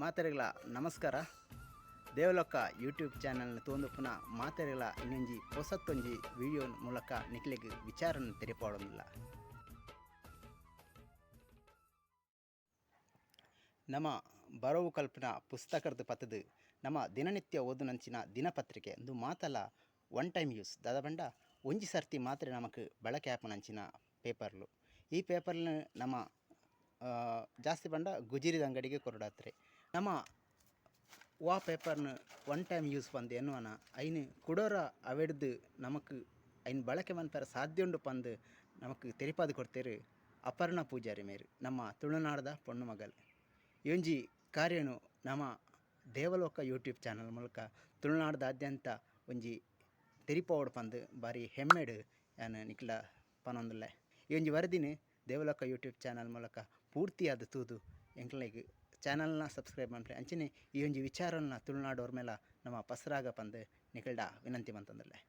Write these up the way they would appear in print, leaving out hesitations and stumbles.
ಮಾತೆರೆಗ್ಲ ನಮಸ್ಕಾರ. ದೇವಲೋಕ ಯೂಟ್ಯೂಬ್ ಚಾನಲ್ನ ತೂವೊಂದುಪ್ಪುನ ಮಾತೆರೆಗ್ಲ ಇನ್ನೊಂಜಿ ಪೊಸತ್ತೊಂಜಿ ವಿಡಿಯೋ ಮೂಲಕ ನಿಕ್ಲೆಗ್ ವಿಚಾರನ್ ತೆರಿಪಾವೊಡೊಂದುಲ್ಲ. ನಮ ಬರವು ಕಲ್ಪುನ ಪುಸ್ತಕರ್ದ್ ಪತ್ತ್ದ್ ನಮ ದಿನನಿತ್ಯ ಓದುನಂಚಿನ ದಿನಪತ್ರಿಕೆ ಉಂದು ಮಾತಲ one time use ದಾದ ಪಂಡ ಒಂಜಿ ಸರ್ತಿ ಮಾತ್ರ ನಮಕ್ ಬಳಕೆ ಆಪುನಂಚಿನ ಪೇಪರ್ಲು. ಈ ಪೇಪರ್ನ್ ನಮ ಜಾಸ್ತಿ ಪಂಡ ಗುಜಿರಿದ ಅಂಗಡಿಗ್ ಕೊರೊಡಾತ್ರೆ. ನಮ ವಾ ಪೇಪರ್ನ್ one time use ಪಂದ್ ಎನ್ನುವನ ಐನ್ ಕುಡೊರ ಅವೆಡ್ದ್ ನಮಕ್ ಐನ್ ಬಳಕೆ ಮನ್ಪೆರೆ ಸಾಧ್ಯ ಉಂಡು ಪಂದ್ ನಮಕ್ ತೆರಿಪಾದ್ ಕೊರ್ತೆರ್ ಅಪರ್ಣ ಪೂಜಾರಿ ಮೇರ್ ನಮ್ಮ ತುಳುನಾಡ್ದ ಪೊಣ್ಣು ಮಗಲ್. ಈ ಒಂಜಿ ಕಾರ್ಯನ್ ನಮ ದೇವಲೋಕ ಯೂಟ್ಯೂಬ್ ಚಾನಲ್ ಮೂಲಕ ತುಳುನಾಡ್ದಾದ್ಯಂತ ಒಂಜಿ ತೆರಿಪಾವೊಡು ಪಂದ್ ಬಾರಿ ಹೆಮ್ಮೆಡ್ ಯಾನ್ ನಿಕ್ಲ ಪನೊಂದುಲ್ಲೆ. ಈ ಒಂಜಿ ವರದಿನ್ ದೇವಲೋಕ ಯೂಟ್ಯೂಬ್ ಚಾನಲ್ ಮೂಲಕ ಪೂರ್ತಿಯಾದ್ ತೂದು ಎಂಕ್ಲೆಗ್ ಚಾನಲ್ನ ಸಬ್ಸ್ಕ್ರೈಬ್ ಮನ್ಪುಲೆ ಅಂಚನೆ ಈ ಒಂಜಿ ವಿಚಾರನ್ ತುಳುನಾಡೊರ್ಮೆಲ ನಮ ಪಸರಾಗ ಪಂದ್ ನಿಕಲ್ಡ ವಿನಂತಿ ಮಂತೊಂದುಲ್ಲೆ.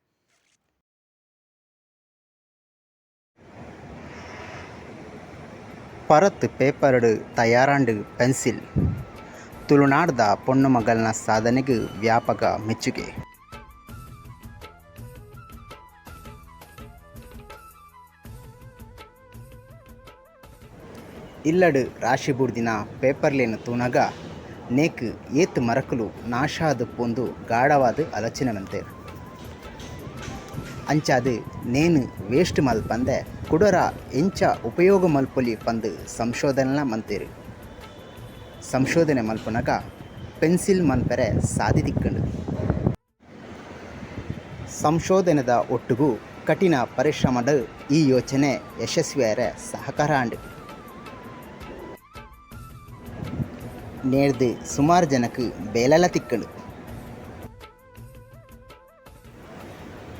ಪರತ್ ಪೇಪರ್ಡ್ ತಯಾರಾಂಡ್ ಪೆನ್ಸಿಲ್, ತುಳುನಾಡ್ದ ಪೊಣ್ಣು ಮಗಲ್ನ ಸಾಧನೆಗ್ ವ್ಯಾಪಕ ಮೆಚ್ಚುಗೆ. ಇಲ್ಲಡ್ ರಾಶಿ ಬೂರ್ದಿನ ಪೇಪರ್ಲೆನ್ ತೂನಗ ನೇಕ್ ಏತ್ ಮರಕುಲು ನಾಶ ಆದುಪ್ಪುಂದು ಗಾಢವಾದ್ ಆಲೋಚನೆ ಮಲ್ತೆರ್. ಅಂಚಾದ್ ನೇನ್ ವೇಸ್ಟ್ ಮಲ್ಪಂದೆ ಕುಡೊರ ಎಂಚ ಉಪಯೋಗ ಮಲ್ಪೊಲಿ ಪಂದ್ ಸಂಶೋಧನೆಲ ಮಲ್ತೆರ್. ಸಂಶೋಧನೆ ಮಲ್ಪುನಗ ಪೆನ್ಸಿಲ್ ಮನ್ಪೆರೆ ಸಾದಿ ತಿಕ್ಕ್ಂಡ್. ಸಂಶೋಧನೆದ ಒಟ್ಟುಗು ಕಠಿಣ ಪರಿಶ್ರಮಡ್ ಈ ಯೋಚನೆ ಯಶಸ್ವಿ ಆಯೆರೆ ಸಹಕಾರ ಆಂಡ್. ನೇರ್ದ್ ಸುಮಾರ್ ಜನಕ್ ಬೇಲೆಲ ತಿಕ್ಕ್ಂಡ್.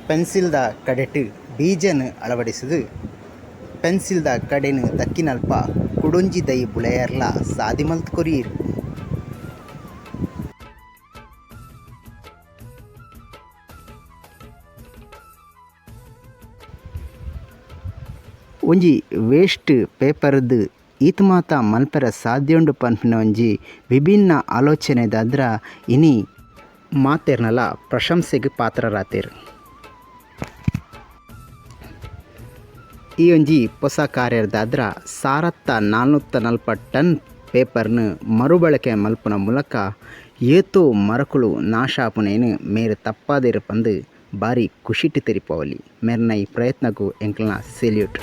ಪೆನ್ಸಿಲ್ದ ಕಡೆಟ್ ಬೀಜನ್ ಅಳವಡಿಸುದು ಪೆನ್ಸಿಲ್ದ ಕಡೆನ್ ದಕ್ಕಿನಲ್ಪ ಕುಡೊಂಜಿ ದೈ ಬುಲೆಯೆರ್ಲ ಸಾದಿ ಮಲ್ತ್ ಕೊರಿಯೆರ್. ಒಂಜಿ ವೇಸ್ಟ್ ಪೇಪರ್ದ್ ಈತ್ ಮಾತ ಮಲ್ಪೆರೆ ಸಾಧ್ಯ ಉಂಡು ಪನ್ಪಿನ ಒಂಜಿ ವಿಭಿನ್ನ ಆಲೋಚನೆದಾದ್ರ ಇನಿ ಮಾತೆರ್ನಲ ಪ್ರಶಂಸೆಗ್ ಪಾತ್ರರಾತೆರ್. ಈ ಒಂಜಿ ಪೊಸ ಕಾರ್ಯರ್ದಾದ್ರ ಸಾರತ್ತ ನಾಲ್ನೂತ್ತ ನಲ್ಪ ಟನ್ ಪೇಪರ್ನ್ ಮರುಬಳಕೆ ಮಲ್ಪುನ ಮೂಲಕ ಏತೋ ಮರಕುಲು ನಾಶ ಆಪುನೆನ್ ಮೇರ್ ತಪ್ಪಾದೆರ್ ಪಂದ್ ಬಾರಿ ಖುಷಿಟ್ ತೆರಿಪಾವೊಲಿ. ಮೆರ್ನ ಈ ಪ್ರಯತ್ನಗ್ ಎಂಕ್ಲೆನ ಸೆಲ್ಯೂಟ್.